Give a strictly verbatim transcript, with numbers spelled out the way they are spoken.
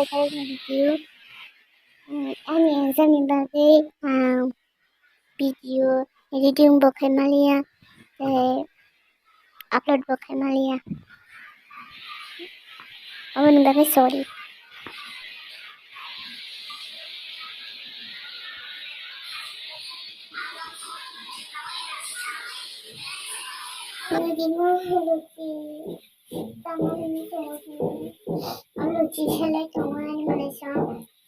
video. Ani exam ni bagwi ang video editing bo khai maliya, tei upload bo khai maliya. Aboni bagwi sorry. Hello, hello, hello. Alo, hello, hello.